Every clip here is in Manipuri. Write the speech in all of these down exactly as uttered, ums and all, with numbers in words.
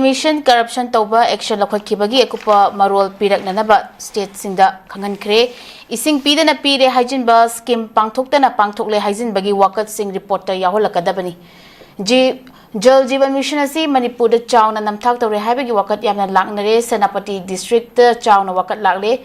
ꯃꯤꯁꯟ ꯀꯔꯞꯁꯟ ꯇꯧꯕ ꯑꯦꯛꯁꯟ ꯂꯧꯈꯠꯈꯤꯕꯒꯤ ꯑꯀꯨꯞꯄ ꯃꯔꯣꯜ ꯄꯤꯔꯛꯅꯅꯕ ꯁ꯭ꯇꯦꯠꯁꯤꯡꯗ ꯈꯪꯍꯟꯈ꯭ꯔꯦ꯫ ꯏꯁꯤꯡ ꯄꯤꯗꯅ ꯄꯤꯔꯦ ꯍꯥꯏꯖꯤꯟꯕ, ꯁ꯭ꯀꯤꯝ ꯄꯥꯡꯊꯣꯛꯇꯅ ꯄꯥꯡꯊꯣꯛꯂꯦ ꯍꯥꯏꯖꯤꯟꯕꯒꯤ ꯋꯥꯀꯠꯁꯤꯡ ꯔꯤꯄꯣꯔꯠꯇ ꯌꯥꯎꯍꯜꯂꯛꯀꯗꯕꯅꯤ꯫ ꯖꯤ-, ꯖꯜ ꯖꯤꯕꯟ ꯃꯤꯁꯟ ꯑꯁꯤ ꯃꯅꯤꯄꯨꯔꯗ ꯆꯥꯎꯅ ꯅꯝꯊꯥꯛ ꯇꯧꯔꯦ ꯍꯥꯏꯕꯒꯤ ꯋꯥꯀꯠ ꯌꯥꯝꯅ ꯂꯥꯛꯅꯔꯦ꯫ ꯁꯦꯅꯥꯄꯇꯤ ꯗꯤꯁꯇ꯭ꯔꯤꯛꯇ ꯆꯥꯎꯅ ꯋꯥꯀꯠ ꯂꯥꯛꯂꯦ꯫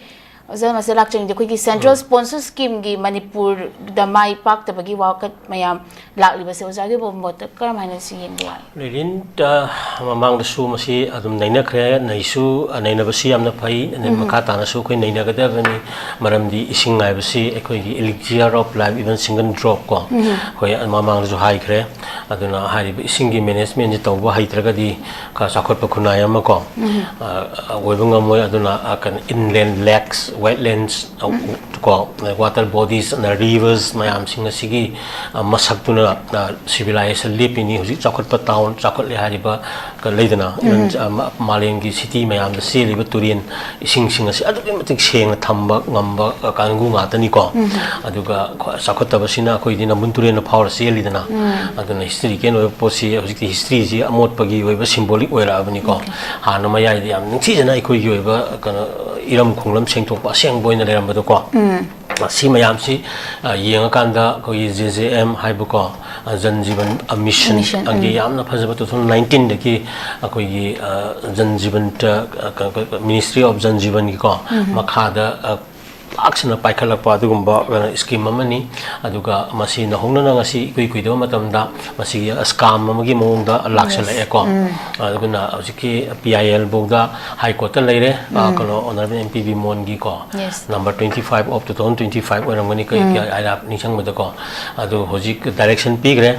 ꯑꯣꯖꯥ, ꯃꯁꯤꯗ ꯂꯥꯛꯆꯅꯤꯡꯗꯦ, ꯑꯩꯈꯣꯏꯒꯤ ꯁꯦꯟꯇ꯭ꯔꯦꯜ ꯎꯝ꯫ ꯁ꯭ꯄꯣꯟꯁꯔ ꯁ꯭ꯀꯤꯝꯒꯤ ꯃꯅꯤꯄꯨꯔꯗ ꯃꯥꯏ ꯄꯥꯛꯇꯕꯒꯤ ꯋꯥꯀꯠ ꯃꯌꯥꯝ ꯂꯥꯛꯂꯤꯕꯁꯦ ꯑꯣꯖꯥꯒꯤ ꯃꯣꯠꯇ ꯀꯔꯝ ꯍꯥꯏꯅ ꯁꯤ ꯌꯦꯡꯕ ꯌꯥꯏ? ꯂꯤꯂꯤꯟ, ꯑ, ꯃꯃꯥꯡꯗꯁꯨ ꯃꯁꯤ ꯑꯗꯨꯝ ꯅꯩꯅꯈ꯭ꯔꯦ, ꯅꯩꯁꯨ, ꯑ, ꯅꯩꯅꯕꯁꯤ ꯌꯥꯝꯅ ꯐꯩ, ꯑꯗꯩ ꯎꯝ꯫ ꯃꯈꯥ ꯇꯥꯅꯁꯨ ꯑꯩꯈꯣꯏ ꯅꯩꯅꯒꯗꯕꯅꯤ, ꯃꯔꯝꯗꯤ ꯏꯁꯤꯡ ꯍꯥꯏꯕꯁꯤ ꯑꯩꯈꯣꯏꯒꯤ elixir of life, even single drop ꯀꯣ, ꯎꯝ꯫ ꯑꯩꯈꯣꯏ ꯃꯃꯥꯡꯗꯁꯨ ꯍꯥꯏꯈ꯭ꯔꯦ꯫ ꯑꯗꯨꯅ ꯍꯥꯏꯔꯤꯕ ꯏꯁꯤꯡꯒꯤ ꯃꯦꯅꯦꯖꯃꯦꯟꯁꯤ ꯇꯧꯕ ꯍꯩꯇ꯭ꯔꯒꯗꯤ ꯈ-, ꯆꯥꯎꯈꯠꯄ ꯈꯨꯟꯅꯥꯏ ꯑꯃ ꯀꯣ, ꯎꯝ꯫ ꯑ, ꯑꯣꯏꯕ ꯉꯝꯃꯣꯏ꯫ ꯑꯗꯨꯅ, ꯑ, ꯀꯩꯅꯣ, inland lakes, wetlands, ꯑ, ꯎꯝ꯫ ꯀꯣ, water bodies, ꯑꯗ rivers ꯃꯌꯥꯝꯁꯤꯡ ꯑꯁꯤꯒꯤ, ꯑ, ꯃꯁꯛꯇꯨꯅ, ꯑ, civilization ꯂꯦꯞꯄꯤꯅꯤ꯫ ꯍꯧꯖꯤꯛ ꯆꯥꯎꯈꯠꯄ town, ꯆꯥꯎꯈꯠꯂꯦ ꯍꯥꯏꯔꯤꯕ ꯀ-, ꯂꯩꯗꯅ, ꯎꯝ꯫ ꯑ, ꯃ-, ꯃꯥꯂꯦꯝꯒꯤ city ꯃꯌꯥꯝꯗ ꯆꯦꯜꯂꯤꯕ ꯇꯨꯔꯦꯟ ꯏꯁꯤꯡꯁꯤꯡ ꯑꯁꯤ ꯑꯗꯨꯛꯀꯤ ꯃꯇꯤꯛ ꯁꯦꯡꯅ ꯊꯝꯕ ꯉꯝꯕ, ꯑ, ꯀꯥꯡꯕꯨ ꯉꯥꯛꯇꯅꯤꯀꯣ꯫ ꯎꯝ꯫ ꯑꯗꯨꯒ ꯈ꯭ꯋꯥꯏ ꯆꯥꯎꯈꯠꯇꯕꯁꯤꯅ ꯑꯩꯈꯣꯏꯗꯤ ꯅꯝꯕꯨꯜ ꯇꯨꯔꯦꯟꯅ ꯐꯥꯎꯔ ꯆꯦꯜꯂꯤꯗꯅ꯫ ꯎꯝ꯫ ꯑꯗꯨꯅ historical ꯑꯣꯏꯕ ꯄꯣꯠꯁꯤ ꯍꯧꯖꯤꯛꯇꯤ historyꯁꯤ ꯑꯃꯣꯠꯄꯒꯤ ꯑꯣꯏꯕ symbolic ꯑꯣꯏꯔꯛꯑꯕꯅꯤꯀꯣ꯫ ꯎꯝ꯫ ꯍꯥꯟꯅ ꯃꯌꯥꯏꯗ ꯌꯥꯝ ꯅꯤꯡꯊꯤꯖꯅ ꯑꯩꯈꯣꯏꯒꯤ ꯑꯣꯏꯕ ꯀꯩꯅꯣ, ꯏꯔꯝ ꯈꯣꯡꯂꯝ ꯁꯦꯡꯗꯣꯛꯄ ꯑꯁꯦꯡꯕ ꯑꯣꯏꯅ ꯂꯩꯔꯝꯕꯗꯣꯀꯣ꯫ ꯎꯝ꯫ ꯁꯤ ꯃꯌꯥꯝꯁꯤ, ꯑ, ꯌꯦꯡꯉꯀꯥꯟꯗ ꯑꯩꯈꯣꯏꯒꯤ J J M ꯍꯥꯏꯕꯀꯣ, ꯑ, ꯖꯟ ꯖꯤꯕꯟ, ꯑ, ꯃꯤꯁꯟ, ꯃꯤꯁꯟ, ꯑꯒꯤ ꯎꯝ꯫ ꯌꯥꯝꯅ ꯐꯖꯕ two thousand nineteenꯗꯒꯤ ꯑꯩꯈꯣꯏꯒꯤ, ꯑ, ꯖꯟ ꯖꯤꯕꯟꯇ, ꯑ, ꯀ-, ꯀ-, Ministry of ꯖꯟ ꯖꯤꯕꯟꯒꯤꯀꯣ, ꯎꯝ꯫ ꯃꯈꯥꯗ, ꯑ, ꯄꯥꯛ ꯁꯟꯅ ꯄꯥꯏꯈꯠꯂꯛꯄ ꯑꯗꯨꯒꯨꯝꯕ, ꯑ, scheme ꯑꯃꯅꯤ꯫ ꯑꯗꯨꯒ ꯃꯁꯤ ꯅꯧꯍꯧꯅꯅ ꯉꯁꯤ ꯏꯀꯨꯏ ꯀꯨꯏꯗꯕ ꯃꯇꯝꯗ ꯃꯁꯤꯒꯤ scam ꯑꯃꯒꯤ ꯃꯑꯣꯡꯗ ꯂꯥꯛꯁꯜꯂꯛꯑꯦꯀꯣ꯫ Yes. ꯎꯝ꯫ ꯑꯗꯨꯅ ꯍꯧꯖꯤꯛꯀꯤ P I L ꯐꯥꯎꯗ High Courtꯇ ꯂꯩꯔꯦ, ꯑ, ꯎꯝ꯫ ꯀꯩꯅꯣ, Honourable M P ꯕꯤꯃꯣꯟꯒꯤꯀꯣ, Yes. number twenty five of two thousand twenty five ꯑꯣꯏꯔꯝꯒꯅꯤ, ꯀꯩ, ꯎꯝ꯫ ꯀꯌꯥ ꯍꯥꯏꯔ ꯅꯤꯡꯁꯤꯡꯕꯗꯀꯣ꯫ ꯑꯗꯨ ꯍꯧꯖꯤꯛ direction ꯄꯤꯈ꯭ꯔꯦ꯫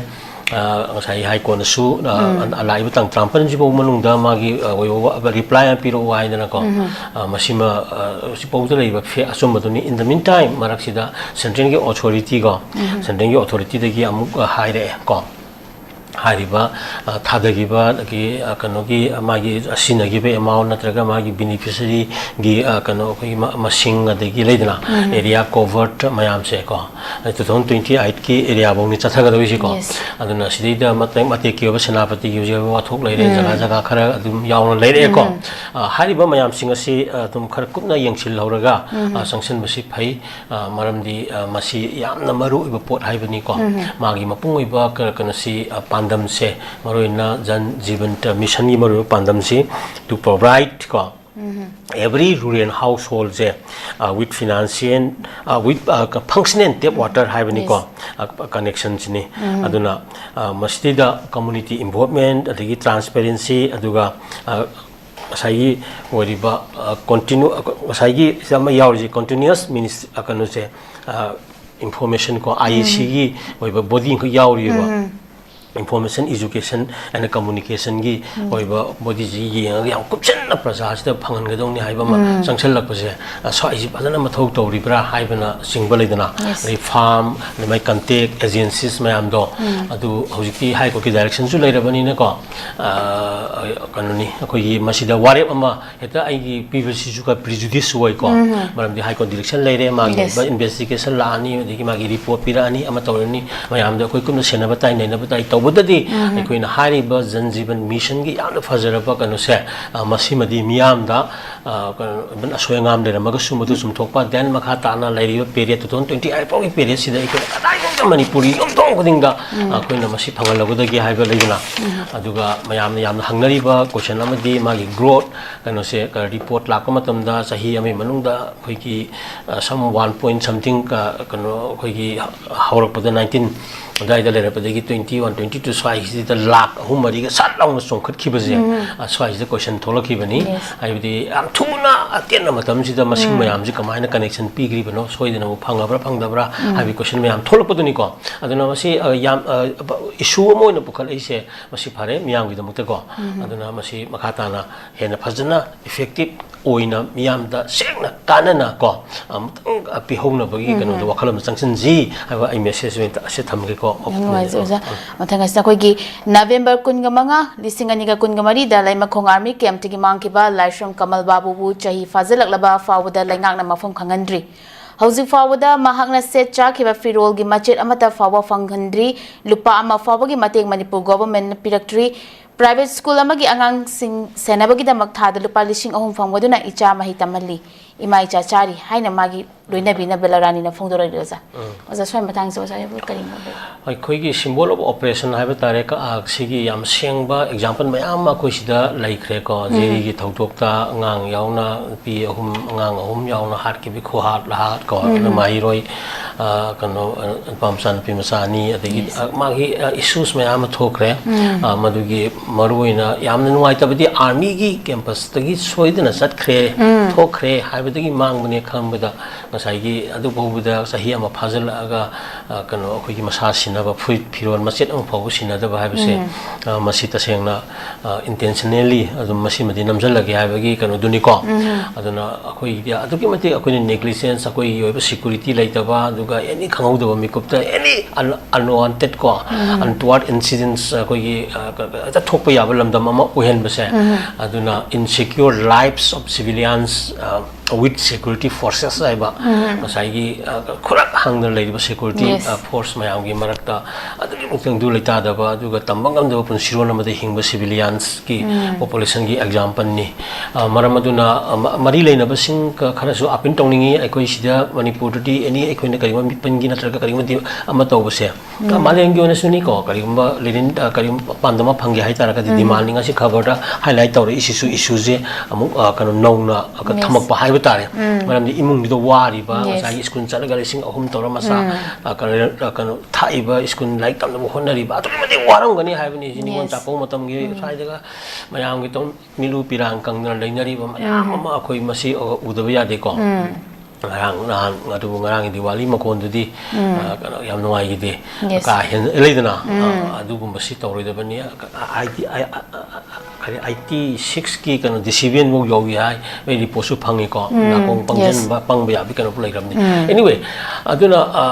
ꯑ, ꯉꯁꯥꯏ High Courtꯅꯁꯨ, ꯑ, ꯎꯝ꯫ ꯂꯥꯛꯏꯕ ꯇꯥꯡ ꯇꯔꯥꯃꯥꯄꯟꯁꯤꯐꯥꯎ ꯃꯅꯨꯡꯗ ꯃꯥꯒꯤ, ꯑ, ꯑꯣꯏꯕ reply ꯑꯃ ꯄꯤꯔꯛꯎ ꯍꯥꯏꯗꯅꯀꯣ꯫ ꯎꯝ꯫ ꯑ, ꯃꯁꯤꯃ, ꯑ, ꯍꯧꯖꯤꯛꯐꯥꯎꯗ ꯂꯩꯔꯤꯕ ꯐꯦ-, ꯑꯆꯨꯝꯕꯗꯨꯅꯤ꯫ In the meantime, ꯃꯔꯛꯁꯤꯗ centreꯒꯤ authorityꯀꯣ, ꯎꯝ꯫ centreꯒꯤ authorityꯗꯒꯤ ꯑꯃꯨꯛ, ꯑ, ꯍꯥꯏꯔꯛꯑꯦ ꯀꯣ꯫ ꯍꯥꯏꯔꯤꯕ, ꯑ, ꯊꯥꯗꯈꯤꯕ, ꯑꯗꯒꯤ, ꯑ, ꯀꯩꯅꯣꯒꯤ, ꯑ, ꯃꯥꯒꯤ ꯁꯤꯖꯤꯟꯅꯈꯤꯕ amount ꯅꯠꯇ꯭ꯔꯒ ꯃꯥꯒꯤ beneficiaryꯒꯤ, ꯑ, ꯀꯩꯅꯣ, ꯑꯩꯈꯣꯏꯒꯤ ꯃ-, ꯃꯁꯤꯡ, ꯑꯗꯒꯤ ꯂꯩꯗꯅ, area covered ꯃꯌꯥꯝꯁꯦ ꯀꯣ, two thousand twenty eightꯀꯤ area ꯐꯧꯅꯤ ꯆꯠꯊꯒꯗꯧꯔꯤꯁꯤꯀꯣ꯫ Yes. ꯑꯗꯨꯅ ꯁꯤꯗꯩꯗ ꯃꯇꯦꯛ ꯃꯇꯦꯛꯀꯤ ꯑꯣꯏꯕ ꯁꯦꯅꯥꯄꯇꯤꯒꯤ ꯍꯧꯖꯤꯛ ꯑꯣꯏꯕ ꯋꯥꯊꯣꯛ ꯂꯩꯔꯦ, ꯖꯒꯥ ꯖꯒꯥ ꯈꯔ ꯑꯗꯨꯝ ꯌꯥꯎꯅ ꯂꯩꯔꯛꯑꯦꯀꯣ꯫ ꯑ, ꯍꯥꯏꯔꯤꯕ ꯃꯌꯥꯝꯁꯤꯡ ꯑꯁꯤ, ꯑ, ꯑꯗꯨꯝ ꯈꯔ ꯀꯨꯞꯅ ꯌꯦꯡꯁꯤꯜꯍꯧꯔꯒ, ꯑ, ꯆꯪꯁꯤꯟꯕꯁꯤ ꯐꯩ꯫ ꯑ, ꯃꯔꯝꯗꯤ, ꯑ, ꯃꯁꯤ ꯌꯥꯝꯅ ꯃꯔꯨ ꯑꯣꯏꯕ ꯄꯣꯠ ꯍꯥꯏꯕꯅꯤꯀꯣ꯫ ꯃꯥꯒꯤ ꯃꯄꯨꯡ ꯑꯣꯏꯕ ꯀ-, ꯀꯩꯅꯣꯁꯤ, ꯑ, ꯄꯥꯟꯗꯝꯁꯦ, ꯃꯔꯨꯑꯣꯏꯅ ꯖꯟ ꯖꯤꯕꯟ ꯃꯤꯁꯟꯒꯤ ꯃꯔꯨꯑꯣꯏꯕ ꯄꯥꯟꯗꯝꯁꯤ to provide ꯀꯣ, every rural householdꯁꯦ, ꯑ, with financial, ꯑ, with, ꯑ, functional tap water ꯍꯥꯏꯕꯅꯤꯀꯣ, Yes. ꯑ, connectionꯁꯤꯅꯤ꯫ ꯑꯗꯨꯅ, ꯑ, ꯃꯁꯤꯗꯩꯗ community involvement, ꯑꯗꯒꯤ transparency, ꯑꯗꯨꯒ, ꯑ, ꯉꯁꯥꯏꯒꯤ ꯑꯣꯏꯔꯤꯕ, ꯑ, continue, ꯑ, ꯉꯁꯥꯏꯒꯤ ꯁꯤꯗ ꯑꯃ ꯌꯥꯎꯔꯤꯁꯦ, continuous ministry, ꯑ, ꯀꯩꯅꯣꯁꯦ, ꯑ, information ꯀꯣ, IACꯒꯤ ꯑꯣꯏꯕ body ꯑꯃꯈꯛ ꯌꯥꯎꯔꯤꯕ꯫ Information, education and communicationꯒꯤ ꯑꯣꯏꯕ bodyꯁꯤ ꯌꯦꯡꯉꯒ ꯌꯥꯝ ꯀꯨꯞꯁꯟꯅ ꯄ꯭ꯔꯖꯥꯁꯤꯗ ꯐꯪꯍꯟꯒꯗꯧꯅꯤ ꯍꯥꯏꯕ ꯑꯃ ꯆꯪꯁꯤꯜꯂꯛꯄꯁꯦ, ꯑ, ꯁ꯭ꯋꯥꯏꯁꯤ ꯐꯖꯅ ꯃꯊꯧ ꯇꯧꯔꯤꯕ꯭ꯔꯥ ꯍꯥꯏꯕꯅ ꯆꯤꯡꯕ ꯂꯩꯗꯅ, Yes. ꯑꯗꯩ farm, ꯑꯗꯩ ꯃꯥꯏ contact agencies ꯃꯌꯥꯝꯗꯣ, ꯑꯗꯨ ꯍꯧꯖꯤꯛꯇꯤ High Courtꯀꯤ directionꯁꯨ ꯂꯩꯔꯕꯅꯤꯅꯀꯣ, ꯑ, ꯀꯩꯅꯣꯅꯤ, ꯑꯩꯈꯣꯏꯒꯤ ꯃꯁꯤꯗ ꯋꯥꯔꯦꯞ ꯑꯃ ꯍꯦꯛꯇ ꯑꯩꯒꯤ ꯄꯤꯕꯁꯤꯁꯨ ꯈꯔ prejudice ꯑꯣꯏꯀꯣ꯫ ꯃꯔꯝꯗꯤ High Court direction ꯂꯩꯔꯦ, ꯃꯥꯒꯤ Yes. ꯑꯣꯏꯕ investigation ꯂꯥꯛꯑꯅꯤ, ꯑꯗꯒꯤ ꯃꯥꯒꯤ report ꯄꯤꯔꯛꯑꯅꯤ, ꯑꯃ ꯇꯧꯔꯅꯤ, ꯃꯌꯥꯝꯗ ꯑꯩꯈꯣꯏ ꯀꯨꯞꯅ ꯁꯦꯟꯅꯕ ꯇꯥꯏ, ꯅꯩꯅꯕ ꯇꯥꯏ꯫ ꯇꯧꯕꯗꯗꯤ ꯑꯩꯈꯣꯏꯅ ꯍꯥꯏꯔꯤꯕ ꯖꯟ ꯖꯤꯕꯟ ꯃꯤꯁꯟꯒꯤ ꯌꯥꯝꯅ ꯐꯖꯔꯕ ꯀꯩꯅꯣꯁꯦ, ꯑ, ꯃꯁꯤꯃꯗꯤ ꯃꯤꯌꯥꯝꯗ, ꯑ, ꯀꯩꯅꯣ, even ꯑꯁꯣꯏ ꯑꯉꯥꯝ ꯂꯩꯔꯝꯃꯒꯁꯨ ꯃꯗꯨ ꯆꯨꯝꯊꯣꯛꯄ, then ꯃꯈꯥ ꯇꯥꯅ ꯂꯩꯔꯤꯕ period, two thousand twenty eight ꯐꯥꯎꯒꯤ periodꯁꯤꯗ ꯑꯩꯈꯣꯏꯅ ꯀꯗꯥꯏꯗ ꯃꯅꯤꯄꯨꯔꯒꯤ ꯌꯨꯝꯊꯣꯡ ꯈꯨꯗꯤꯡꯗ, ꯑ, ꯑꯩꯈꯣꯏꯅ ꯃꯁꯤ ꯐꯪꯍꯜꯂꯒꯗꯒꯦ ꯍꯥꯏꯕ ꯂꯩꯗꯅ꯫ ꯑꯗꯨꯒ ꯃꯌꯥꯝꯅ ꯌꯥꯝꯅ ꯍꯪꯅꯔꯤꯕ question ꯑꯃꯗꯤ ꯃꯥꯒꯤ growth ꯀꯩꯅꯣꯁꯦ, report ꯂꯥꯛꯄ ꯃꯇꯝꯗ ꯆꯍꯤ ꯑꯃꯒꯤ ꯃꯅꯨꯡꯗ ꯑꯩꯈꯣꯏꯒꯤ, ꯑ, some one point something, ꯑ, ꯀꯩꯅꯣ, ꯑꯩꯈꯣꯏꯒꯤ ꯍꯧꯔꯛꯄꯗ nineteen ꯑꯗꯨꯋꯥꯏꯗ ꯂꯩꯔꯛꯄꯗꯒꯤ twenty one, twenty two ꯁ꯭ꯋꯥꯏꯁꯤꯗ ꯂꯥꯛ ꯑꯍꯨꯝ ꯃꯔꯤꯒ ꯁꯠ ꯂꯥꯎꯅ ꯆꯣꯡꯈꯠꯈꯤꯕꯁꯦ, ꯑ, ꯁ꯭ꯋꯥꯏꯁꯤꯗ question ꯊꯣꯛꯂꯛꯈꯤꯕꯅꯤ꯫ Yes. ꯍꯥꯏꯕꯗꯤ ꯌꯥꯝ ꯊꯨꯅ ꯑꯇꯦꯟꯕ ꯃꯇꯝꯁꯤꯗ ꯃꯁꯤꯡ ꯃꯌꯥꯝꯁꯤ ꯀꯃꯥꯏꯅ connection ꯄꯤꯈ꯭ꯔꯤꯕꯅꯣ, ꯁꯣꯏꯗꯅꯕꯨ ꯐꯪꯉꯕ꯭ꯔꯥ ꯐꯪꯗꯕ꯭ꯔꯥ ꯍꯥꯏꯕꯒꯤ question ꯃꯌꯥꯝ ꯊꯣꯛꯂꯛꯄꯗꯨꯅꯤꯀꯣ꯫ ꯑꯗꯨꯅ ꯃꯁꯤ, ꯑ, ꯌꯥꯝ, ꯑ, issue ꯑꯃ ꯑꯣꯏꯅ ꯄꯨꯈꯠꯂꯛꯏꯁꯦ ꯃꯁꯤ ꯐꯔꯦ ꯃꯤꯌꯥꯝꯒꯤꯗꯃꯛꯇꯀꯣ꯫ ꯑꯗꯨꯅ ꯃꯁꯤ ꯃꯈꯥ ꯇꯥꯅ ꯍꯦꯟꯅ ꯐꯖꯅ effective ꯑꯣꯏꯅ ꯃꯤꯌꯥꯝꯗ ꯁꯦꯡꯅ ꯀꯥꯟꯅꯅ ꯀꯣ, ꯑꯃꯨꯛꯇꯪ ꯄꯤꯍꯧꯅꯕꯒꯤ ꯀꯩꯅꯣꯗ ꯋꯥꯈꯜ ꯑꯃ ꯆꯪꯁꯤꯟꯁꯤ ꯍꯥꯏꯕ ꯑꯩ message ꯑꯣꯏꯅ ꯑꯁꯤ ꯊꯝꯒꯦꯀꯣ꯫ ꯌꯥꯝ ꯅꯨꯡꯉꯥꯏꯖꯩ, ꯑꯣꯖꯥ꯫ ꯎꯝ꯫ ꯃꯊꯪ ꯉꯁꯤ ꯑꯩꯈꯣꯏꯒꯤ ꯅꯕꯦꯝꯕꯔ ꯀꯨꯟꯒ ꯃꯉꯥ, ꯂꯤꯁꯤꯡ ꯑꯅꯤꯒ ꯀꯨꯟꯒ ꯃꯔꯤꯗ ꯂꯩꯃꯈꯣꯡ ꯑꯥꯔꯃꯤ ꯀꯦꯝꯞꯇꯒꯤ ꯃꯥꯡꯈꯤꯕ ꯂꯥꯏꯁ꯭ꯔꯝ ꯀꯃꯜ ꯕꯥꯕꯨꯕꯨ ꯆꯍꯤ ꯐꯥꯖꯤꯜꯂꯛꯂꯕ ꯐꯥꯎꯕꯗ ꯂꯩꯉꯥꯛꯅ ꯃꯐꯝ ꯈꯪꯍꯟꯗ꯭ꯔꯤ꯫ ꯍꯧꯖꯤꯛ ꯐꯥꯎꯕꯗ ꯃꯍꯥꯛꯅ ꯁꯦꯠ ꯆꯥꯈꯤꯕ ꯐꯤꯔꯣꯜꯒꯤ ꯃꯆꯦꯠ ꯑꯃꯠꯇ ꯐꯥꯎꯕ ꯐꯪꯍꯟꯗ꯭ꯔꯤ꯫ ꯂꯨꯄꯥ ꯑꯃ ꯐꯥꯎꯕꯒꯤ ꯃꯇꯦꯡ ꯃꯅꯤꯄꯨꯔ ꯒꯣꯚꯔꯟꯃꯦꯟꯠꯅ ꯄꯤꯔꯛꯇ꯭ꯔꯤ꯫ ꯄ꯭ꯔꯥꯏꯚꯦꯠ ꯁ꯭ꯀꯨꯜ ꯑꯃꯒꯤ ꯑꯉꯥꯡꯁꯤꯡ ꯁꯦꯟꯅꯕꯒꯤꯗꯃꯛ ꯊꯥꯗ ꯂꯨꯄꯥ ꯂꯤꯁꯤꯡ ꯑꯍꯨꯝ ꯐꯪꯕꯗꯨꯅ ꯏꯆꯥ ꯃꯍꯩ ꯇꯝꯍꯜꯂꯤ, ꯏꯃꯥ ꯏꯆꯥ ꯆꯥꯔꯤ ꯍꯥꯏꯅ ꯃꯥꯒꯤ ꯂꯣꯏꯅꯕꯤꯅ ꯕꯦꯂꯥꯔꯥꯅꯤꯅ ꯐꯣꯡꯗꯣꯔꯛꯂꯤ, ꯑꯣꯖꯥ꯫ ꯎꯝ꯫ ꯑꯣꯖꯥ, ꯁ꯭ꯋꯥꯏ ꯃꯇꯥꯡꯁꯦ ꯑꯣꯖꯥ ꯍꯥꯏꯕꯨ ꯀꯔꯤ ꯃꯣꯠ ꯂꯩ? ꯑꯩꯈꯣꯏꯒꯤ symbol of oppression ꯍꯥꯏꯕ ꯇꯥꯔꯦ, ꯀ-, ꯑ, ꯁꯤꯒꯤ ꯌꯥꯝ ꯁꯦꯡꯕ example ꯃꯌꯥꯝ ꯑꯃ ꯑꯩꯈꯣꯏ ꯁꯤꯗ ꯂꯩꯈ꯭ꯔꯦꯀꯣ꯫ ꯎꯝ꯫ ꯖꯦꯔꯤꯒꯤ ꯊꯧꯗꯣꯛꯇ ꯑꯉꯥꯡ ꯌꯥꯎꯅ, ꯅꯨꯄꯤ ꯑꯍꯨꯝ, ꯑꯉꯥꯡ ꯑꯍꯨꯝ ꯌꯥꯎꯅ ꯍꯥꯠꯈꯤꯕ, ꯈꯨꯍꯥꯠ ꯂꯍꯥꯠ ꯀꯣ, ꯎꯝ꯫ ꯑꯗꯨ ꯃꯍꯩꯔꯣꯏ, ꯑ, ꯀꯩꯅꯣ, ꯑ, ꯅꯨꯄꯥ ꯃꯆꯥ, ꯅꯨꯄꯤ ꯃꯆꯥ ꯑꯅꯤ, ꯑꯗꯒꯤ, Yes꯫ ꯑ, ꯃꯥꯒꯤ, ꯑ, issues ꯃꯌꯥꯝ ꯑꯃ ꯊꯣꯛꯈ꯭ꯔꯦ꯫ ꯎꯝ꯫ ꯑ, ꯃꯗꯨꯒꯤ ꯃꯔꯨꯑꯣꯏꯅ ꯌꯥꯝꯅ ꯅꯨꯡꯉꯥꯏꯇꯕꯗꯤ ꯑꯥꯔꯃꯤꯒꯤ campusꯇꯒꯤ ꯁꯣꯏꯗꯅ ꯆꯠꯈ꯭ꯔꯦ, ꯎꯝ꯫ ꯊꯣꯛꯈ꯭ꯔꯦ ꯍꯥꯏꯕꯗꯒꯤ ꯃꯥꯡꯕꯅꯦ ꯈꯟꯕꯗ ꯉꯁꯥꯏꯒꯤ ꯑꯗꯨ ꯐꯥꯎꯕꯗ ꯆꯍꯤ ꯑꯃ ꯐꯥꯖꯤꯜꯂꯛꯑꯒ, ꯑ, ꯀꯩꯅꯣ, ꯑꯩꯈꯣꯏꯒꯤ ꯃꯁꯥ ꯁꯤꯟꯅꯕ ꯐꯨꯔꯤꯠ ꯐꯤꯔꯣꯜ ꯃꯆꯦꯠ ꯑꯃ ꯐꯥꯎꯕ ꯁꯤꯟꯅꯗꯕ ꯍꯥꯏꯕꯁꯦ, ꯎꯝ꯫ ꯑ, ꯃꯁꯤ ꯇꯁꯦꯡꯅ, ꯑ, intentionally ꯑꯗꯨꯝ ꯃꯁꯤꯃꯗꯤ ꯅꯝꯁꯤꯜꯂꯒꯦ ꯍꯥꯏꯕꯒꯤ ꯀꯩꯅꯣꯗꯨꯅꯤꯀꯣ꯫ ꯎꯝ꯫ ꯑꯗꯨꯅ ꯑꯩꯈꯣꯏꯒꯤꯗꯤ ꯑꯗꯨꯛꯀꯤ ꯃꯇꯤꯛ ꯑꯩꯈꯣꯏꯅ negligence, ꯑꯩꯈꯣꯏꯒꯤ ꯑꯣꯏꯕ security ꯂꯩꯇꯕ, ꯑꯗꯨꯒ any ꯈꯪꯍꯧꯗꯕ ꯃꯤꯀꯨꯞꯇ any un-, unwanted ꯀꯣ, ꯎꯝ꯫ Untoward incidents ꯑꯩꯈꯣꯏꯒꯤ, ꯑ, ꯀ-, ꯀ-, ꯍꯦꯛꯇ ꯊꯣꯛꯄ ꯌꯥꯕ ꯂꯝꯗꯝ ꯑꯃ ꯑꯣꯏꯍꯟꯕꯁꯦ꯫ ꯎꯝ꯫ ꯑꯗꯨꯅ insecure lives of civilians, ꯑ, with security forces ꯍꯥꯏꯕ, ꯎꯝ꯫ ꯉꯁꯥꯏꯒꯤ, ꯑ, ꯈꯨꯔꯛ ꯍꯪꯗꯅ ꯂꯩꯔꯤꯕ security, Yes꯫ ꯑ, force ꯃꯌꯥꯝꯒꯤ ꯃꯔꯛꯇ ꯑꯗꯨꯒꯤ ꯃꯇꯤꯛ ꯇꯪꯗꯨ ꯂꯩꯇꯥꯗꯕ, ꯑꯗꯨꯒ ꯇꯝꯕ ꯉꯝꯗꯕ ꯄꯨꯟꯁꯤꯔꯣꯟ ꯑꯃꯗ ꯍꯤꯡꯕ civiliansꯀꯤ ꯎꯝ꯫ Populationꯒꯤ exampleꯅꯤ꯫ ꯑ, ꯃꯔꯝ ꯑꯗꯨꯅ, ꯑ, ꯃ-, ꯃꯔꯤ ꯂꯩꯅꯕꯁꯤꯡ ꯈ-, ꯈꯔꯁꯨ appeal ꯇꯧꯅꯤꯡꯉꯤ꯫ ꯑꯩꯈꯣꯏ ꯁꯤꯗ ꯃꯅꯤꯄꯨꯔꯗꯗꯤ any ꯑꯩꯈꯣꯏꯅ ꯀꯔꯤꯒꯨꯝꯕ ꯃꯤꯄꯟꯒꯤ ꯅꯠꯇ꯭ꯔꯒ ꯀꯔꯤꯒꯨꯝꯕ ꯗꯤ-, ꯑꯃ ꯇꯧꯕꯁꯦ, ꯎꯝ꯫ ꯃꯥꯂꯦꯝꯒꯤ ꯑꯣꯏꯅꯁꯨꯅꯤ ꯀꯣ, ꯀꯔꯤꯒꯨꯝꯕ ꯂꯦꯅꯤꯟ, ꯑ, ꯀꯔꯤꯒꯨꯝꯕ ꯄꯥꯟꯗꯝ ꯑꯃ ꯐꯪꯒꯦ ꯍꯥꯏꯇꯥꯔꯒꯗꯤ ꯎꯝ꯫ Demandꯅꯤ꯫ ꯉꯁꯤ ꯈꯕꯔꯗ highlight ꯇꯧꯔꯛꯏꯁꯤꯁꯨ issueꯁꯦ ꯑꯃꯨꯛ, ꯑ, ꯀꯩꯅꯣ, ꯅꯧꯅ, ꯑ, Yes꯫ ꯊꯝꯃꯛꯄ ꯍꯥꯏꯕ ꯇꯥꯔꯦ꯫ ꯎꯝ꯫ ꯃꯔꯝꯗꯤ ꯏꯃꯨꯡꯗꯨꯗ ꯋꯥꯔꯤꯕ, Yes꯫ ꯉꯁꯥꯏꯒꯤ ꯁ꯭ꯀꯨꯜ ꯆꯠꯂꯒ ꯂꯤꯁꯤꯡ ꯑꯍꯨꯝ ꯇꯧꯔ ꯃꯆꯥ, ꯎꯝ꯫ ꯑ, ꯀꯩꯅꯣ, ꯑ, ꯀꯩꯅꯣ, ꯊꯥꯛꯏꯕ, ꯁ꯭ꯀꯨꯜ ꯂꯥꯏꯔꯤꯛ ꯇꯝꯅꯕ ꯍꯣꯠꯅꯔꯤꯕ, ꯑꯗꯨꯛꯀꯤ ꯃꯇꯤꯛ ꯋꯥꯔꯝꯒꯅꯤ ꯍꯥꯏꯕꯅꯤ꯫ ꯁꯤ ꯅꯤꯉꯣꯜ Yes꯫ ꯆꯥꯛꯀꯧꯕ ꯃꯇꯝꯒꯤ ꯎꯝ꯫ ꯁ꯭ꯋꯥꯏꯗꯒ ꯃꯌꯥꯝꯒꯤ ꯇꯧ-, ꯃꯤꯂꯨ ꯄꯤꯔꯥꯡ ꯀꯪꯗꯅ ꯂꯩꯅꯔꯤꯕ ꯃꯌꯥꯝ ꯎꯝ꯫ ꯑꯃ ꯑꯩꯈꯣꯏ ꯃꯁꯤ ꯎꯗꯕ ꯌꯥꯗꯦꯀꯣ꯫ ꯎꯝ꯫ ꯉꯔꯥꯡ ꯅꯍꯥꯟ, ꯑꯗꯨꯕꯨ ꯉꯔꯥꯡꯒꯤ ꯗꯤꯋꯥꯂꯤ ꯃꯈꯣꯟꯗꯨꯗꯤ, ꯎꯝ꯫ ꯑ, ꯀꯩꯅꯣ, ꯌꯥꯝ ꯅꯨꯡꯉꯥꯏꯈꯤꯗꯦ꯫ Yes꯫ ꯀꯥ ꯍꯦꯟꯅ ꯂꯩꯗꯅ, ꯎꯝ꯫ ꯑ, ꯑꯗꯨꯒꯨꯝꯕꯁꯤ ꯇꯧꯔꯣꯏꯗꯕꯅꯤ꯫ ꯑ, ꯑ, ꯑ, ꯀꯔꯤ, ꯑꯥꯏꯇꯤ ꯁꯤꯛꯁꯀꯤ ꯀꯩꯅꯣ, discipline ꯐꯥꯎ ꯌꯧꯏ ꯍꯥꯏ, ꯑꯩ reportꯁꯨ ꯐꯪꯉꯤꯀꯣ꯫ ꯎꯝ, ꯅꯥꯀꯣꯡ ꯄꯪꯖꯟꯕ, Yes꯫ ꯄꯪꯕ ꯌꯥꯕꯒꯤ ꯀꯩꯅꯣ ꯂꯩꯈ꯭ꯔꯕꯅꯤ꯫ ꯎꯝ꯫ Anyway, ꯑꯗꯨꯅ, ꯑ,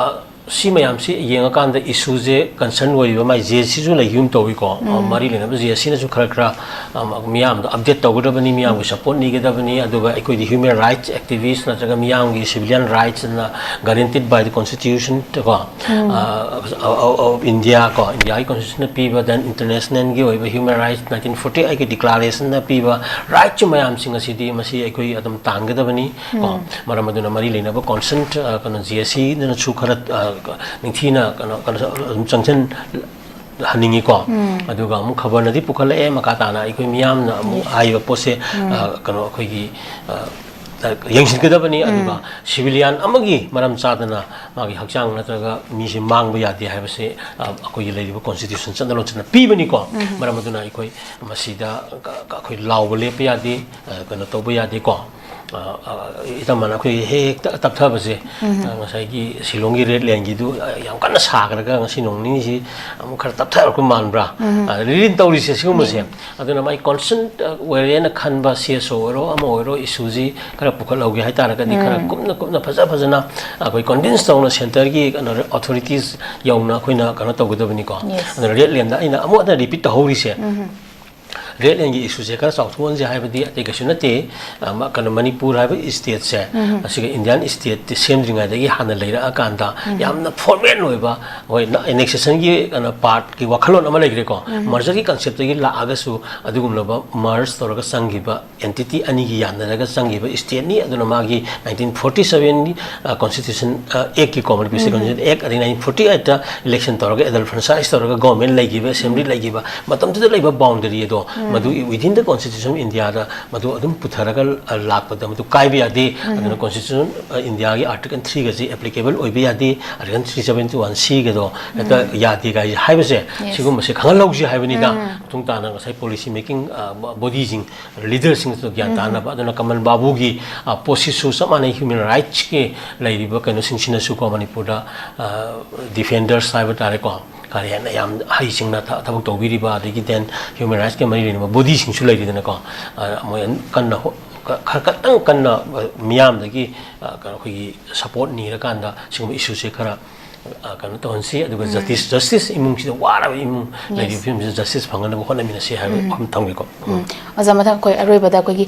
ꯁꯤ ꯃꯌꯥꯝꯁꯤ ꯌꯦꯡꯉꯀꯥꯟꯗ ꯏꯁꯨꯁꯦ ꯀꯟꯁꯔꯟ ꯑꯣꯏꯔꯤꯕ ꯃꯥꯏ ꯖꯦ ꯑꯦꯁ ꯁꯤꯁꯨ ꯂꯩꯈꯤꯒꯨꯝ ꯇꯧꯏꯀꯣ꯫ ꯃꯔꯤ ꯂꯩꯅꯕ ꯖꯦ ꯑꯦꯁ ꯁꯤꯅꯁꯨ ꯈꯔ ꯈꯔ, ꯑꯝ, ꯃꯤꯌꯥꯝꯗꯣ ꯑꯞꯗꯦꯠ ꯇꯧꯒꯗꯕꯅꯤ, ꯃꯤꯌꯥꯝꯒꯤ ꯁꯄꯣꯔꯠ ꯅꯤꯒꯗꯕꯅꯤ, ꯑꯗꯨꯒ ꯑꯩꯈꯣꯏꯗꯤ ꯍ꯭ꯌꯨꯃꯦꯟ ꯔꯥꯏꯠꯁ ꯑꯦꯛꯇꯤꯚꯤꯁ꯭ꯠ ꯅꯠꯇ꯭ꯔꯒ ꯃꯤꯌꯥꯝꯒꯤ ꯁꯤꯚꯤꯂꯤꯌꯟ ꯔꯥꯏꯠꯁ ꯑꯅ ꯒꯥꯔꯦꯟꯇꯤꯠ ꯕꯥꯏ ꯗ ꯀꯣꯟꯁꯇꯤꯇ꯭ꯌꯨꯁꯟ ꯀꯣ, ꯑ, ꯑꯣꯐ ꯏꯟꯗꯤꯌꯥ ꯀꯣ, ꯏꯟꯗꯤꯌꯥꯒꯤ ꯀꯣꯟꯁꯇꯤꯇ꯭ꯌꯨꯁꯟꯅ ꯄꯤꯕ, ꯗꯦꯟ ꯏꯟꯇꯔꯅꯦꯁꯅꯦꯜꯒꯤ ꯑꯣꯏꯕ ꯍ꯭ꯌꯨꯃꯦꯟ ꯔꯥꯏꯠꯁ ꯅꯥꯏꯟꯇꯤꯟ ꯐꯣꯔꯇꯤ ꯑꯩꯠꯀꯤ ꯗꯤꯀ꯭ꯂꯥꯔꯦꯁꯟꯅ ꯄꯤꯕ ꯔꯥꯏꯠꯁ ꯃꯌꯥꯝꯁꯤꯡ ꯑꯁꯤꯗꯤ ꯃꯁꯤ ꯑꯩꯈꯣꯏ ꯑꯗꯨꯝ ꯇꯥꯟꯒꯗꯕꯅꯤ ꯀꯣ꯫ ꯃꯔꯝ ꯑꯗꯨꯅ ꯃꯔꯤ ꯂꯩꯅꯕ ꯀꯣꯟꯁꯔꯟ, ꯑ, ꯀꯩꯅꯣ, ꯖꯦ ꯑꯦꯁ ꯁꯤꯅꯁꯨ ꯈꯔ, ꯑ, ꯅꯤꯡꯊꯤꯅ ꯀꯩꯅꯣ, ꯀꯩꯅꯣ ꯑꯗꯨꯝ ꯆꯪꯁꯤꯟ ꯍꯟꯅꯤꯡꯉꯤꯀꯣ꯫ ꯑꯗꯨꯒ ꯑꯃꯨꯛ ꯈꯕꯔꯅꯗꯤ ꯄꯨꯈꯠꯂꯛꯑꯦ, ꯃꯈꯥ ꯇꯥꯅ ꯑꯩꯈꯣꯏ ꯃꯤꯌꯥꯝꯅ ꯑꯃꯨꯛ ꯍꯥꯏꯔꯤꯕ ꯄꯣꯠꯁꯦ, ꯑ, ꯀꯩꯅꯣ, ꯑꯩꯈꯣꯏꯒꯤ, ꯑ, ꯌꯦꯡꯁꯤꯟꯒꯗꯕꯅꯤ꯫ ꯑꯗꯨꯒ ꯁꯤꯚꯤꯂꯤꯌꯥꯟ ꯑꯃꯒꯤ ꯃꯔꯝ ꯆꯥꯗꯅ ꯃꯥꯒꯤ ꯍꯛꯆꯥꯡ ꯅꯠꯇ꯭ꯔꯒ ꯃꯤꯁꯦ ꯃꯥꯡꯕ ꯌꯥꯗꯦ ꯍꯥꯏꯕꯁꯦ, ꯑ, ꯑꯩꯈꯣꯏꯒꯤ ꯂꯩꯔꯤꯕ ꯀꯣꯟꯁꯇꯤꯇ꯭ꯌꯨꯁꯟ ꯆꯠꯅ ꯂꯣꯟꯆꯠꯅ ꯄꯤꯕꯅꯤꯀꯣ꯫ ꯃꯔꯝ ꯑꯗꯨꯅ ꯑꯩꯈꯣꯏ ꯃꯁꯤꯗ ꯀ-, ꯀ-, ꯑꯩꯈꯣꯏ ꯂꯥꯎꯕ ꯂꯦꯞꯄ ꯌꯥꯗꯦ, ꯑ, ꯀꯩꯅꯣ ꯇꯧꯕ ꯌꯥꯗꯦꯀꯣ꯫ ꯑ, ꯑ, ꯏꯇꯝ ꯑꯃꯅ ꯑꯩꯈꯣꯏ ꯍꯦꯛ ꯍꯦꯛꯇ ꯇꯞꯊꯕꯁꯦ, ꯑ, ꯉꯁꯥꯏꯒꯤ ꯁꯤꯂꯣꯡꯒꯤ ꯔꯦꯠ ꯂꯦꯟꯒꯤꯗꯨ, ꯑ, ꯌꯥꯝ ꯀꯟꯅ ꯁꯥꯈ꯭ꯔꯒ ꯉꯁꯤ ꯅꯣꯡ ꯅꯤꯅꯤꯁꯤ ꯑꯃꯨꯛ ꯈꯔ ꯇꯞꯊꯔꯛꯄ ꯃꯥꯟꯕ꯭ꯔꯥ? ꯑ, ꯔꯤꯂꯤꯟ ꯇꯧꯔꯤꯁꯦ ꯁꯤꯒꯨꯝꯕꯁꯦ꯫ ꯑꯗꯨꯅ ꯃꯥꯏ ꯀꯣꯟꯁꯔꯟ, ꯑ, ꯑꯣꯏꯔꯦꯅ ꯈꯟꯕ ꯁꯤ ꯑꯦꯁ ꯑꯣ ꯑꯣꯏꯔꯣ, ꯑꯃ ꯑꯣꯏꯔꯣ, ꯏꯁꯨꯁꯤ ꯈꯔ ꯄꯨꯈꯠꯍꯧꯒꯦ ꯍꯥꯏꯇꯥꯔꯒꯗꯤ ꯈꯔ ꯀꯨꯞꯅ ꯀꯨꯞꯅ ꯐꯖ ꯐꯖꯅ ꯑꯩꯈꯣꯏ ꯀꯟꯚꯤꯟꯁ ꯇꯧꯅ ꯁꯦꯟꯇꯔꯒꯤ ꯀꯩꯅꯣ ꯑꯣꯊꯣꯔꯤꯇꯤꯁ ꯌꯧꯅ ꯑꯩꯈꯣꯏꯅ ꯀꯩꯅꯣ ꯇꯧꯒꯗꯕꯅꯤꯀꯣ꯫ ꯑꯗꯨꯅ ꯔꯦꯠ ꯂꯦꯟꯗ ꯑꯩꯅ ꯑꯃꯨꯛ ꯍꯟꯅ ꯔꯤꯄꯤꯠ ꯇꯧꯍꯧꯔꯤꯁꯦ꯫ ꯔꯦꯠ ꯂꯦꯟꯒꯤ ꯏꯁꯨꯁꯦ ꯈꯔ ꯆꯥꯎꯊꯣꯛꯍꯟꯁꯦ ꯍꯥꯏꯕꯗꯤ ꯑꯇꯩ ꯀꯩꯁꯨ ꯅꯠꯇꯦ꯫ ꯑ, ꯃ-, ꯀꯩꯅꯣ, ꯃꯅꯤꯄꯨꯔ ꯍꯥꯏꯕ ꯏꯁꯇꯦꯠꯁꯦ, ꯑꯁꯤꯒ ꯏꯟꯗꯤꯌꯥꯟ ꯏꯁꯇꯦꯠꯇꯤ ꯁꯦꯝꯗ꯭ꯔꯤꯉꯩꯗꯒꯤ ꯍꯥꯟꯅ ꯂꯩꯔꯛꯑꯀꯥꯟꯗ ꯌꯥꯝꯅ ꯐꯣꯔꯃꯦꯜ ꯑꯣꯏꯕ, ꯍꯣꯏ, ꯅ-, ꯑꯦꯅꯦꯛꯁꯦꯁꯟꯒꯤ ꯀꯩꯅꯣ ꯄꯥꯔꯠꯀꯤ ꯋꯥꯈꯜꯂꯣꯟ ꯑꯃ ꯂꯩꯈ꯭ꯔꯦꯀꯣ꯫ ꯃꯔꯖꯔꯒꯤ ꯀꯟꯁꯦꯞꯇꯒꯤ ꯂꯥꯛꯑꯒꯁꯨ ꯑꯗꯨꯒꯨꯝꯂꯕ ꯃꯔꯖ ꯇꯧꯔꯒ ꯆꯪꯈꯤꯕ, ꯑꯦꯟꯇꯤꯇꯤ ꯑꯅꯤꯒꯤ ꯌꯥꯟꯅꯔꯒ ꯆꯪꯈꯤꯕ ꯏꯁꯇꯦꯠꯅꯤ꯫ ꯑꯗꯨꯅ ꯃꯥꯒꯤ ꯅꯥꯏꯟꯇꯤꯟ ꯐꯣꯔꯇꯤ ꯁꯚꯦꯟꯒꯤ, ꯑ, ꯀꯣꯟꯁꯇꯤꯇ꯭ꯌꯨꯁꯟ, ꯑ, ꯑꯦꯛꯀꯤ ꯀꯣ, ꯃꯅꯤꯄꯨꯔ ꯁ꯭ꯇꯦꯠ ꯀꯣꯟꯁꯇꯤꯇ꯭ꯌꯨꯁꯟ ꯑꯦꯛ, ꯑꯗꯩ ꯅꯥꯏꯟꯇꯤꯟ ꯐꯣꯔꯇꯤ ꯑꯩꯠꯇ ꯏꯂꯦꯛꯁꯟ ꯇꯧꯔꯒ ꯑꯦꯗꯜ ꯐ꯭ꯔꯦꯟꯆꯥꯏꯁ ꯇꯧꯔꯒ ꯒꯣꯔꯃꯦꯟ ꯂꯩꯈꯤꯕ, ꯑꯦꯁꯦꯝꯕ꯭ꯂꯤ ꯂꯩꯈꯤꯕ, ꯃꯇꯝꯗꯨꯗ ꯂꯩꯕ ꯕꯥꯎꯟꯗꯔꯤ ꯑꯗꯣ ꯃꯗꯨ within the constitution of ꯏꯟꯗꯤꯌꯥꯗ ꯃꯗꯨ ꯑꯗꯨꯝ ꯄꯨꯊꯔꯒ, ꯑ, ꯂꯥꯛꯄꯗ ꯃꯗꯨ ꯀꯥꯏꯕ ꯌꯥꯗꯦ꯫ ꯑꯗꯨꯅ ꯀꯣꯟꯁꯇꯤꯇ꯭ꯌꯨꯁꯟ, ꯑ, ꯏꯟꯗꯤꯌꯥꯒꯤ ꯑꯥꯔꯇꯤꯀꯜ ꯊ꯭ꯔꯤꯒꯁꯤ ꯑꯦꯄ꯭ꯂꯤꯀꯦꯕꯜ ꯑꯣꯏꯕ ꯌꯥꯗꯦ, ꯑꯥꯔꯇꯤꯀꯜ ꯊ꯭ꯔꯤ ꯁꯚꯦꯟꯇꯤ ꯋꯥꯟ ꯁꯤꯒꯗꯣ ꯍꯦꯛꯇ ꯌꯥꯗꯦ ꯀꯥꯏ ꯍꯥꯏꯕꯁꯦ, ꯁꯤꯒꯨꯝꯕꯁꯦ ꯈꯪꯍꯜꯍꯧꯁꯤ ꯍꯥꯏꯕꯅꯤꯗ꯫ ꯃꯇꯨꯡ ꯇꯥꯅ ꯉꯁꯥꯏ ꯄꯣꯂꯤꯁꯤ ꯃꯦꯀꯤꯡ, ꯑ, ꯕꯣꯗꯤꯁꯤꯡ, ꯂꯤꯗꯔꯁꯤꯡꯁꯤꯗ ꯒ꯭ꯌꯥꯟ ꯇꯥꯅꯕ꯫ ꯑꯗꯨꯅ ꯀꯃꯜ ꯕꯥꯕꯨꯒꯤ, ꯑ, ꯄꯣꯠꯁꯤꯁꯨ ꯆꯞ ꯃꯥꯟꯅꯩ, ꯍ꯭ꯌꯨꯃꯦꯟ ꯔꯥꯏꯠꯁꯀꯤ ꯂꯩꯔꯤꯕ ꯀꯩꯅꯣꯁꯤꯡꯁꯤꯅꯁꯨꯀꯣ, ꯃꯅꯤꯄꯨꯔꯗ, ꯑ, ꯗꯤꯐꯦꯟꯗꯔꯁ ꯍꯥꯏꯕ ꯇꯥꯔꯦꯀꯣ, ꯈꯔ ꯍꯦꯟꯅ ꯌꯥꯝ ꯍꯩꯁꯤꯡꯅ ꯊ-, ꯊꯕꯛ ꯇꯧꯕꯤꯔꯤꯕ, ꯑꯗꯒꯤ ꯗꯦꯟ ꯍ꯭ꯌꯨꯃꯦꯟ ꯔꯥꯏꯠꯁꯀ ꯃꯔꯤ ꯂꯩꯅꯕ ꯕꯣꯗꯤꯁꯤꯡꯁꯨ ꯂꯩꯔꯤꯗꯅꯀꯣ, ꯑ, ꯃꯣꯏ ꯀꯟꯅ ꯍꯣ-, ꯈ-, ꯈꯔ ꯈꯇꯪ ꯀꯟꯅ, ꯑ, ꯃꯤꯌꯥꯝꯗꯒꯤ, ꯑ, ꯀꯩꯅꯣ, ꯑꯩꯈꯣꯏꯒꯤ ꯁꯄꯣꯔꯠ ꯅꯤꯔꯀꯥꯟꯗ ꯁꯤꯒꯨꯝꯕ ꯏꯁꯨꯁꯦ ꯈꯔ ꯑ, ꯀꯩꯅꯣ ꯇꯧꯍꯟꯁꯤ, ꯑꯗꯨꯒ ꯖꯁꯇꯤꯁ ꯖꯁꯇꯤꯁ ꯏꯃꯨꯡꯁꯤꯗ ꯋꯥꯔꯕ ꯏꯃꯨꯡ ꯂꯩꯔꯤꯕ ꯐꯤꯕꯝꯁꯤꯗ ꯖꯁꯇꯤꯁ ꯐꯪꯍꯟꯅꯕ ꯍꯣꯠꯅꯃꯤꯟꯅꯁꯤ ꯍꯥꯏꯕ ꯋꯥꯐꯝ ꯊꯝꯒꯦꯀꯣ꯫ ꯑꯣꯖꯥ, ꯃꯊꯪ ꯑꯩꯈꯣꯏ ꯑꯔꯣꯏꯕꯗ ꯑꯩꯈꯣꯏꯒꯤ